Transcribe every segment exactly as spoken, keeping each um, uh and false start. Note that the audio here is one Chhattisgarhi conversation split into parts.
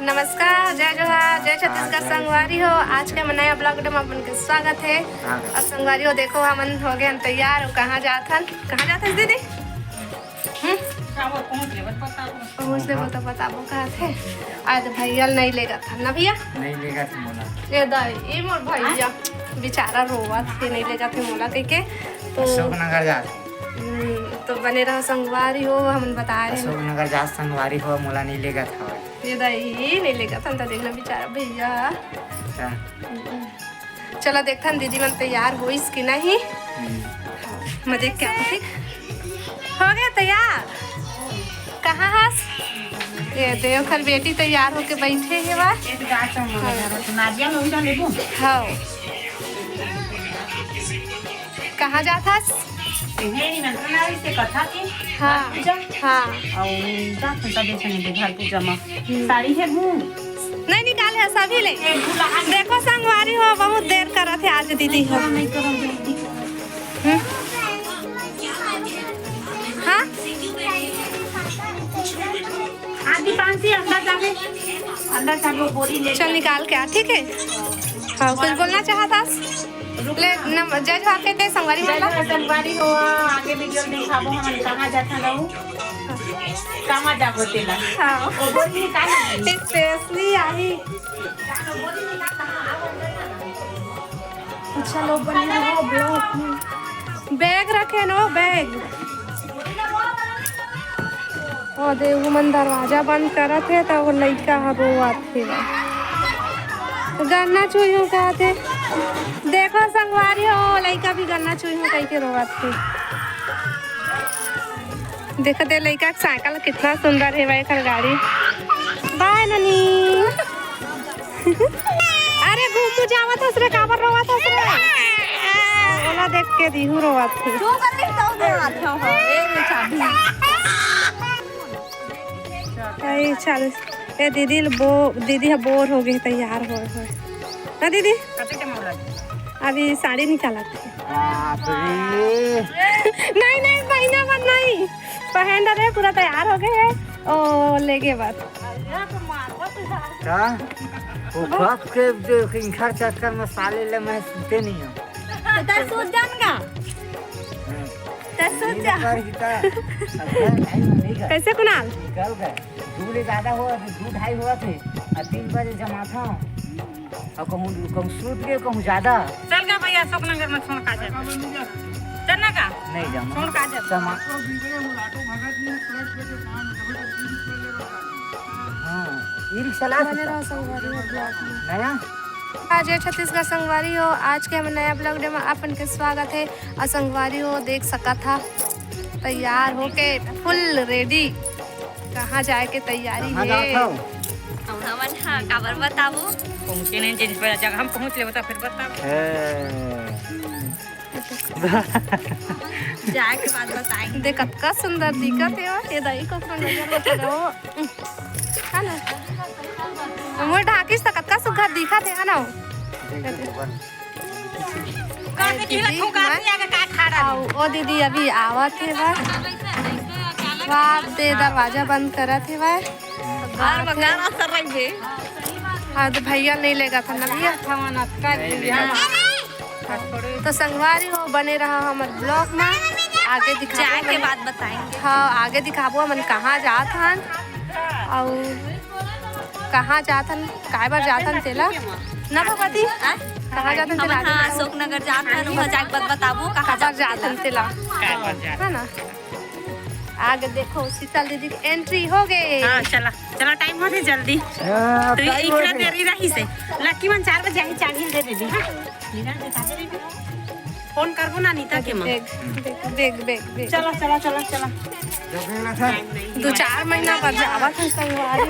नमस्कार, जय जोहार, जय छत्तीसगढ़। हाँ, जय। संगवारी हो, आज के हमर नया vlog में अपन के स्वागत हे। हाँ। अउ संगवारी हो, देखो हमन हो गे हन तैयार। अउ कहाँ जात हन? कहाँ जात हस दीदी? हम्म? पहुँच लेबो त बताबो। पहुँच लेबो त बताबो कहत हे। आज भैया ल नइ लेगत हन ना भैया? नइ लेगत हे मोला। ए दाई, ए मोर भैया, बेचारा रोवत हे, नइ लेगत हे मोला कहिके। तो अशोक नगर जात हे। हम्म, तो बने रहो संगवारी हो, हमन बताए रहेन। अशोक नगर जात संगवारी हो, मोला नइ लेगत हवय। ए दाई, नइ लेगत हन त देखना बेचारा भैया। अच्छा। चला देखथन दीदी मन तैयार होइस कि नहीं। हम्म। मैं देख के आती। हो गे तैयार? कहाँ हस? ए दे, ओखर बेटी तैयार होके बइठे हे वा। एक गाछ में हाँ। लगा रहो, तो नारियल उइला लेबो। हाँ। कहाँ जात हस? इहे निमंत्रण आइस हे कथा के हाँ। घर पूजा। हाँ। अउ जात हन सबे झन के घर पूजा म। हम्म। साड़ी हे भू। नइ निकाले हस अभी ले। देखो संगवारी हो, बहुत देर करत हे आज दीदी हो। हम्म। हाँ? हाँ, दीपांशी, अंदर जाबे। अंदर जाबे, बोरी ले। चल, निकाल के आ, ठीक है? हाँ, कुछ बोलना चाहत हस? ले, नम-, जय जोहार कहिथे संगवारी मन ला। जय जोहार संगवारी हो, आगे video में दिखाबो हमन कहाँ जाथन अउ कहाँ जाबो तेला। हाँ। वो बोरी निकाल। Specially आही। अच्छा, लो बने रहो vlog में। Bag रखे न, bag। ओ दे, वो मन दरवाजा बंद करत हे, त वो लइका ह रोवत हे। गन्ना चुइहूँ कहत हे। देखो संगवारी हो, लइका भी गन्ना चुइहूँ कहिके रोवत हे। देखो दे, लइका के साइकिल कितना सुंदर हे भाई, एकर गाड़ी। Bye ननी। अरे घूमू जावत हस रे, काबर रोवत हस रे? ओला देख के दीहू रोवत हे। तू कर ले, तो दे हाथ हो, ए रे चाबी। ए चल, ए दीदी ल बो-, दीदी ह बोर हो गे, तैयार होय होय। ना दीदी? कते के मौला? अभी साड़ी निकालत हे। बाप रे। नहीं, नहीं, पहिना मत नहीं। पहन डरे, पूरा तैयार हो गे हे। ओ, लेगे बात। का? वो खप के जो इंखर चक्कर में साले ले मैं सुते नहीं हूँ। तो तै सूत जा न का? हाँ। तै सूत जा। इनकर ही का? अब घर नहीं, नहीं घर। कैसे कुणाल? निकल गए। दू ले ज्यादा हो, अभी दू ढाई होवत हे। आ तीन बजे जमात हूँ। अउ कहूँ, कहूँ सूत के, कहूँ ज्यादा। चल गा भैया, अशोक नगर में छोड़ का जाबे। चल ना का? नहीं जाऊँ। छोड़ का जाबे? समा-, हाँ, ई रिक्शा ला बने सकता। रहो संगवारी हो vlog में। नया? हाँ, जय छत्तीसगढ़ संगवारी हो, आज के हमर नया vlog में आप मन के स्वागत हे। अउ संगवारी हो, देख सकत हा, तैयार होके full ready। कहाँ जाए के तैयारी कहाँ हे? जात हव? हम हमन ह काबर बताबो? पहुँचे नहीं जिन पर जगह हम पहुँच लेबो त फिर बताबो। हे। जाए के बाद बताएंगे। देख कतका सुंदर दिखत हे वो। ए दाई को अपना नजर में तो रहो। है ना? मुँह ढाकिस त कतका सुघर दिखत हे, है ना? देख, देख, देख। का ए देखी ला दीदी, ठोका मैं दिया के का खा रहा अउ ओ दीदी अभी आवत हे बस। बाप दे दरवाजा बंद करत हे बस। और बगान असर रही बे। आज भैया नहीं लेगत हन ना भैया। खावन अतका नहीं लेगत। तो संगवारी हो, बने रहा हमर vlog में, आगे दिखाबो जाए के हमन। बाद बताएंगे। हाँ, आगे दिखाबो हमन कहाँ जात हन अउ कहाँ जात हन, काय बर जात हन तेला। ना भगवती, हाँ? कहाँ जात हन तेला हमन आगे हाँ, बताबो। अशोक नगर जात हन, वहाँ जाके बत-, बताबो कहाँ कहाँ जात जात हन तेला। तेला। काय बर जात है ना? आगे देखो, शीतल दीदी के entry हो गे। हाँ, चला, चला, time होथे जल्दी। हाँ, तो ये time इतना होथे। देरी रही से। लक्की मन चार बजे आही, चाबी दे दीदी, हाँ। फोन करबो ना नीता के माँ। बेग, बेग, बेग, बेग, बेग। चला, चला, चला, चला। दू चार महीना बाद जावत हन संगवारी।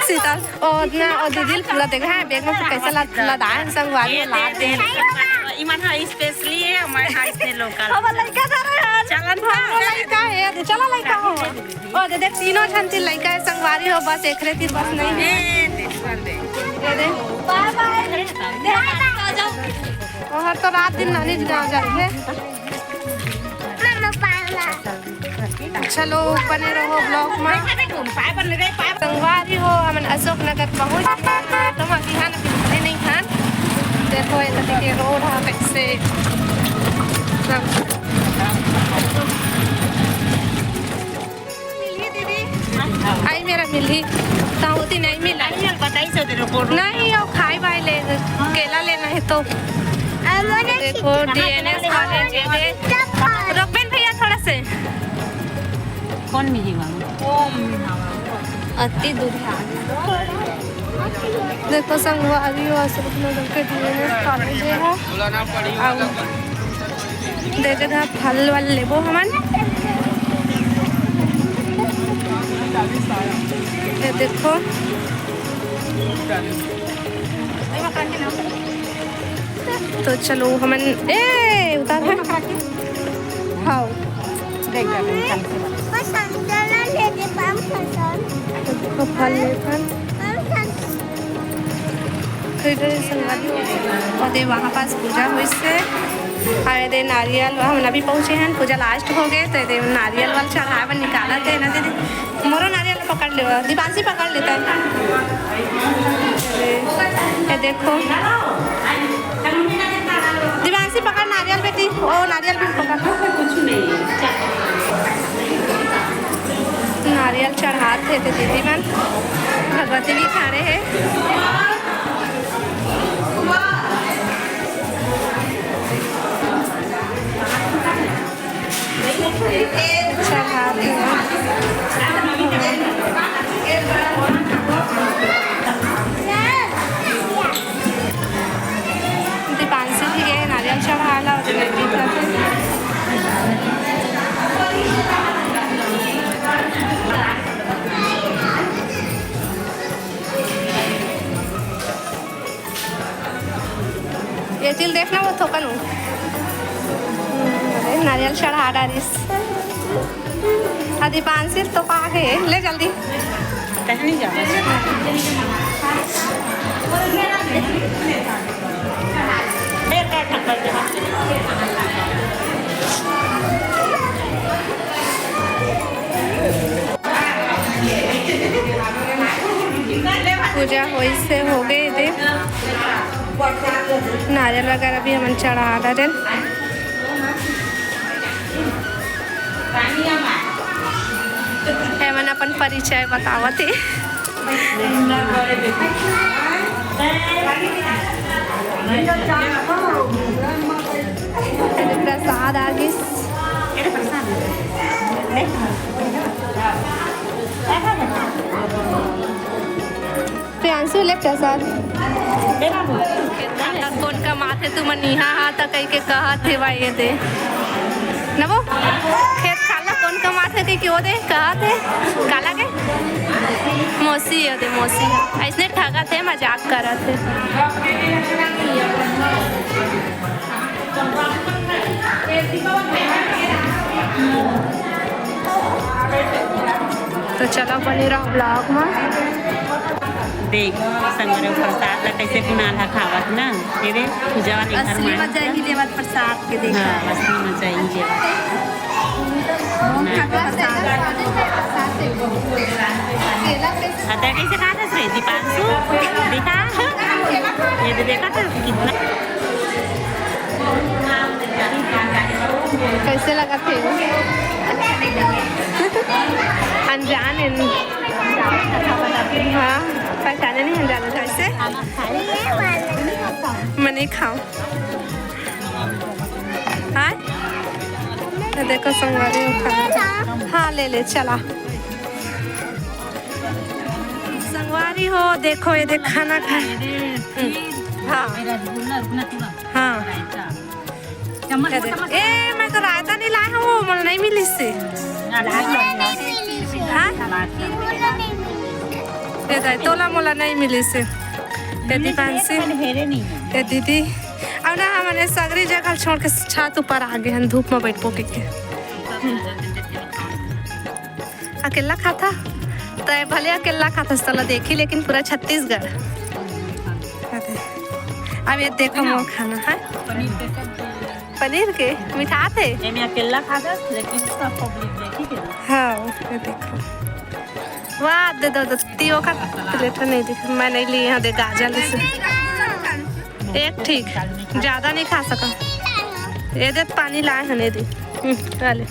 शीतल, ओ ना, ओ दीदी ल पूरा देख रहा है, bag में से कैसे ला-, लदाए हन संगवारी, ये लाद दे, दे। इमन हा specially है, हमारे हा इसने local। अब लड़का जा रहा है। चलन हमारा लड़का है, चला लड़का हो। ओ दे दे, तीनों झन तीन लइका हे संगवारी हो, बस एकरे तीर बस नहीं हे। ए, दे, दे। दे दे। बाय बाय। ओहर तो रात दिन नानी गाँव जाथे। चलो, बने रहो vlog में। संगवारी हो, हमन अशोक नगर पहुँच गए। तो हम अभी हन, अभी घरे नहीं हन। देखो, ये तरीके के रोड है, कैसे सब। मिली दीदी? आई मेरा मिली। तो होती नहीं मिला। बताई से तेरे को। नहीं, वो खाई भाई ले, केला लेना है तो। देखो, डीएनएस कॉलेज है ये। रोकबेन भैया थोड़ा से। कौन मिली बाबू? अति दूर है। देखो संगवारी हो, अशोक नगर के डीएनएस कॉलेज है। अउ दे जगह फल वल लेबो हमन। ये देखो, तो चलो हमन, ए, उतार है। हाँ, देख जाबे, चल से। तो फल ले फल। फिर संगवारी हो, ओदे वहाँ पास पूजा होइस हे। अउ एदे नारियल, हमन अभी पहुँचे हन, पूजा last हो गए, तो एदे नारियल वाला चढ़ाए बर निकालत हे ना दीदी। मोरो नारियल पकड़ लेवा, दीपांशी पकड़ लेता है। ये देखो, दीपांशी पकड़ नारियल बेटी, ओ नारियल भी पकड़। नारियल चढ़ात हे ते दीदी मन, भगवती भी खड़े हे। चढ़ा दिया। दीपांशु भी गए नारियल चढ़ाला और लड़की का। ये चीज देखना, वो थोकन हो। अरे, नारियल चढ़ा डारिस। आ दीपांशी तो पा गए, ले जल्दी। कहीं नहीं जा। पूजा होइस हे, हो गए दे। नारियल वगैरह भी हमन चढ़ा डारेन। हमन अपन परिचय बतावत हे। प्रसाद आ गिस। प्रियांशु ले प्रसाद। कोन कमाथे तुमन इहाँ हा त कहिके कहत हे भाई ये दे। नबो, खेत खार ला कोन कमाथे कहिके ओ दे कहत हे। काला के? मौसी हे, ओ दे मौसी हे। अइसने ठगत हे, मजाक करत हे। तो चलो बने रहो vlog में। देख संगवारी हो प्रसाद ला कैसे कुणाल हा खावत ना। ये दे पूजा वाले घर असली में मजा ही लेवत प्रसाद के देखा। हाँ, असली मजा ही लेवत। बहुत खट्टा प्रसाद। अदा कैसे खात हस रे दीपांशु? देखा? ये दे देखा था कितना। कैसे लगत हे? अनजान हे। हाँ, पहचाने नहीं अनजान। कैसे? मैं नहीं खाऊं। हाँ? तो देखो संगवारी हो खाना। हाँ, ले ले, चला। संगवारी हो, देखो ये देख खाना खा। हाँ। हाँ। चम्मच, ए, मैं तो रायता नहीं लाए हूँ, मोला नहीं मिलिस हे। हाँ? ए दाई, तोला मोला नहीं मिलिस हे। ए दीपांशी, ए दीदी, अब ना हमन ए सगरी जगह छोड़ के छत ऊपर आ गए हन, धूप में बैठबो के, के। अकेला खाता? तय भले अकेला खाता, साला देखी, लेकिन पूरा छत्तीसगढ़। अब ये देखो मोर खाना है। पनीर के मिठाथे। एमे अकेला खा जा, लेकिन सब पब्लिक देखी के। हाँ, ये देखो। वाह, दे दो, दो, ती ओखर प्लेट नहीं दिख, मैं नहीं ली यहाँ दे गाजर से। एक ठीक, ज्यादा नहीं खा सका। ये दे पानी लाए हन, ये दे। हम्म, आ ले।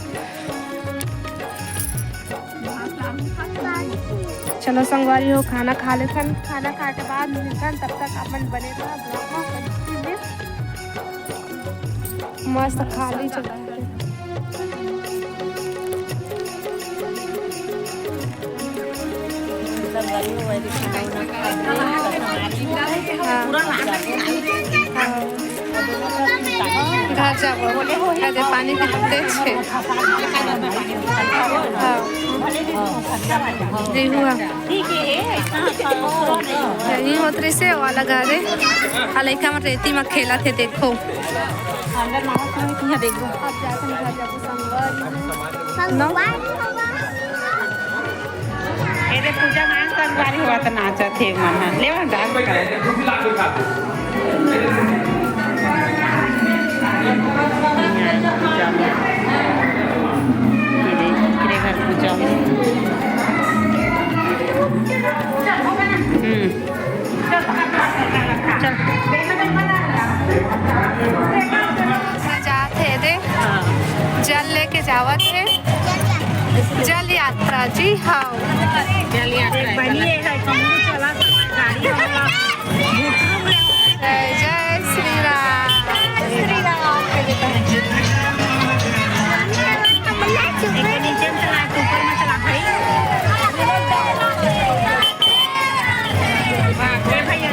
चलो संगवारी हो, खाना खा लेथन, खाना खाए के बाद मिलथन, तब तक अपन बने रहा vlog में। मस्त खाली चल। हाँ। हाँ। घर जाबो। अरे पानी पीते छे। हाँ। देहुआ। यही होत रहिसे वाला घर है। आ लइका मन रेती में खेलत हे, देखो। अंदर मामा सुनो, इहाँ देखो। अब जाके घर जाबो संगवारी। संगवारी होगा। ए दे पूजा मान संगवारी होवा त नाचत हे मन ह। ले वन डांस कर। ये दे, तेरे घर पूजा। हम्म। चल। जात हे दे। हाँ। जल लेके जावत हे। जल यात्रा जी, हाँ। जल यात्रा है। बनी है, है, कमरू चला, गाड़ी वाला। जय जय श्री राम। श्री राम। एक तो नीचे में चला, एक तो ऊपर में चला भाई। बाप रे भैया,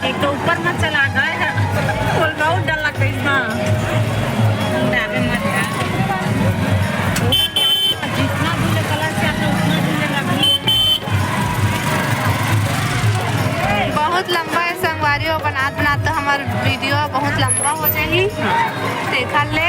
एक तो ऊपर में चला गए हैं। बोल, बहुत डर लगता है इसमें। डरे मत जा। जितना दूर ले कलर से आता, उतना दूर ले लगी। बहुत लंबा है संगवारी, और बनात बनात तो हमार वीडियो बहुत लंबा हो जाही। देखा ले।